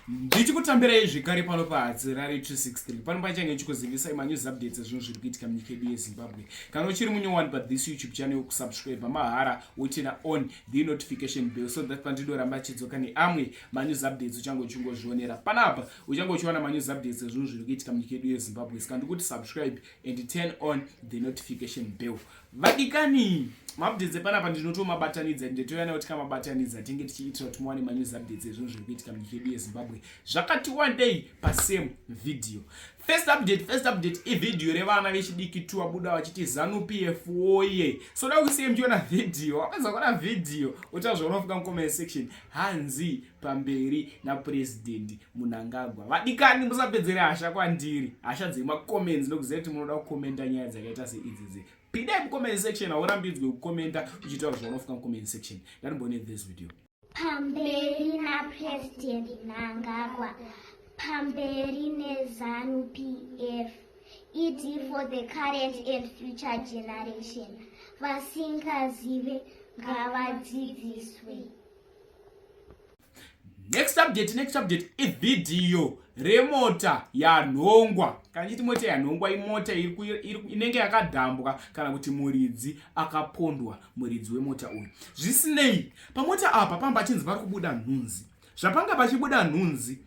Ndichikutambirai zvekare pano paHatirari 263 pano pachange chikuzivisai manews updates ezvinhu zviri kuitika munyika yedu yeZimbabwe. Kana uchiri munyowani pa this YouTube channel kusubscribe mahara wotina on the notification bell so that pandidoramba chidzoka neamwe manews updates uchange uchingozvionera. Panapa uchange uchiwana manews updates ezvinhu zviri kuitika munyika yedu yeZimbabwe. Saka ndikuti subscribe and turn on the notification bell. Vadikani, maupdates epanapa ndinotomabatanidza ende toyana kuti kamabatanidza tinge tichiitira kuti muwane manews updates ezvinhu zviri kuitika munyika yedu yeZimbabwe zvakati wandei pasame video. First update, first update ivideo revana vechidiki tu vabuda vachiti Zanu PF woye. So da kusiye muchiona video, wapedza kuona video utaura zvaunofunga mucomment section. Hanzi pamberi napresident Munangagwa. Vadikani musapedzere hasha kwandiri, hasha dzemacomments ndokuziva kuti munoda kukomenta nyaya dzakaita seidzidzi. Pindai mucomment section, haurambidzwe kukomenta uchitaura zvaunofunga mucomment section. Ngatimbone this video. Pamberi naPresident Mnangagwa, pamberi neZanu PF, ED for the current and future generation. Vasingazive ngavadzidziswe. Next update, next update ividhiyo remota yanhongwa. Kana chiti mota yanhongwa imota inenge yakadhambwa kana kuti muridzi akapondwa muridzi wemota uyu. Zvisinei, pamota apa pamba pachinzi pari kubuda nhunzi. Zvapanga pachibuda nhunzi,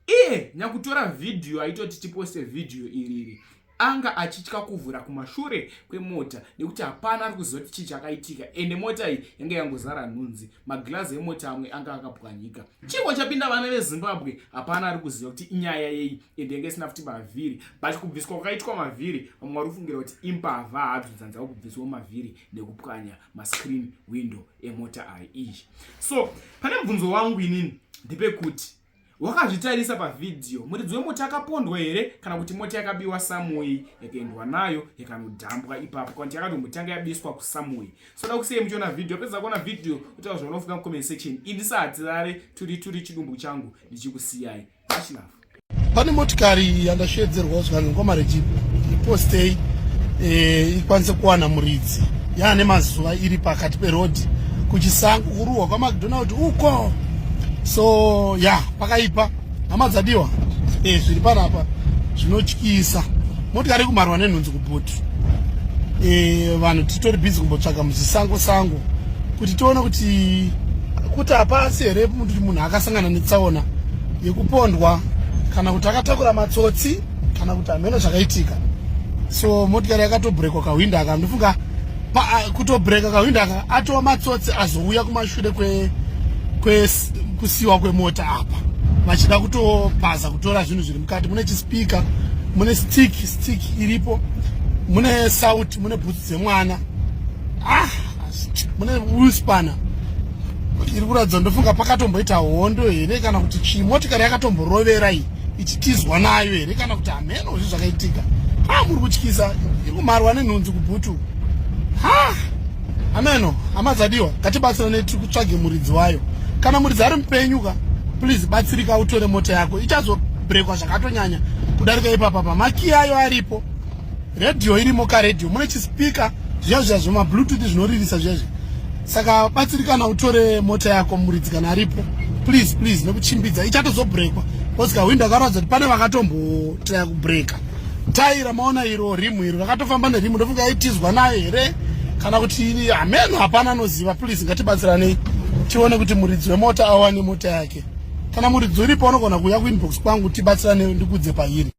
iye nyakutora vhidhiyo aitoti tiposte vhidhiyo iriri anga achitya kuvhura kumashure kwemota nekuti hapana ari kuziva kuti chii chakaitika ende mota iyi yanga yangozara nhunzi magirazi emota amwe anga akapwanyika chiko chapinda vana veZimbabwe hapana ari kuziva kuti inyaya yei ende yanga isina futi mavhiri but kubviswa kwakaitwa mavhiri vamwe vari kufungira kuti imbavha hadzo dzanza kubviswa mavhiri nekupwanya mascreen window emota ayo iyi. So pane mubvunzo wangu inini ndepekuti wakazvitarisa pavhidhiyo muridzi wemota akapondwa here kana kuti mota yakabiwa samwei yakaendwa nayo yakanodhambwa ipapo kana kuti yakatombotanga yabiswa kusamwei. So da kusiyai muchiona vhidhiyo, apedza kuona vhidhiyo utaura zvaunofunga mucomment section. Ini saHatirare turi turi chidumbu changu ndichikusiyai. Much love. Pane motikari yandashedzerwa zvikanzi mukoma Reji ipostei eh, ikwanise kuwana muridzi yaane mazuva iri pakati perodhi kuchisango kuruhwa kwaMacDonald uko. So ya yeah, pakaipa hama dzadiwa eh, zviri panapa zvinotyisa. Motikari kumarwa nenhunzi kubhutu eh, vanhu titori busy kumbotsvaga muzisango sango kuti tione kuti kuti hapasi here kuti munhu akasangana netsaona yekupondwa kana kuti akatakura matsotsi kana kuti hameno zvakaitika. So motikari yakatobrekwa kahwindo aka, ndofunga kutobhreka kahwindo aka atova matsotsi azouya kumashure kwe, kwe kusiwa kwemota apa vachida kutopaza kutora zvinhu zviri mukati. Mune chispika, mune stick stick iripo, mune sauti, mune bhutsu dzemwana, ah, mune wheelspana iri kuratidza. Ndofunga pakatomboita hondo here kana kuti chii, motikari yakatomborovera iyi ichitizwa nayo here kana kuti hameno zvi zvakaitika. Ha, muri kutyisa, iri kumharwa nenhunzi kubhutu. Ha, hameno hama dzadiwa, ngatibatsirane tiri kutsvage muridzi wayo. Kana muridzi ari mupenyu ka, please batsirika utore mota yako, ichazobrekwa zvakatonyanya kudarika ipapa. Pa makiyi ayo aripo, redhiyo irimo, karedhiyo mune chispika zviya zviya zvemabluetooth zvinoririsa zviya zviya. Saka batsirikana utore mota yako, muridzi kana aripo, please please, nekuchimbidza ichatozobrekwa because kahwindo akaratidza kuti pane vakatombotraya kubreka. Tai ramaona iro, rimu iro rakatofamba nerimu, ndofunga yaitizwa nayo here kana kuti hameno, hapana anoziva. Please ngatibatsiranei tione kuti muridzi wemota awane mota yake. Kana muridzi uripo unogona kuuya kuinbox kwangu tibatsirane ndikudze pairi.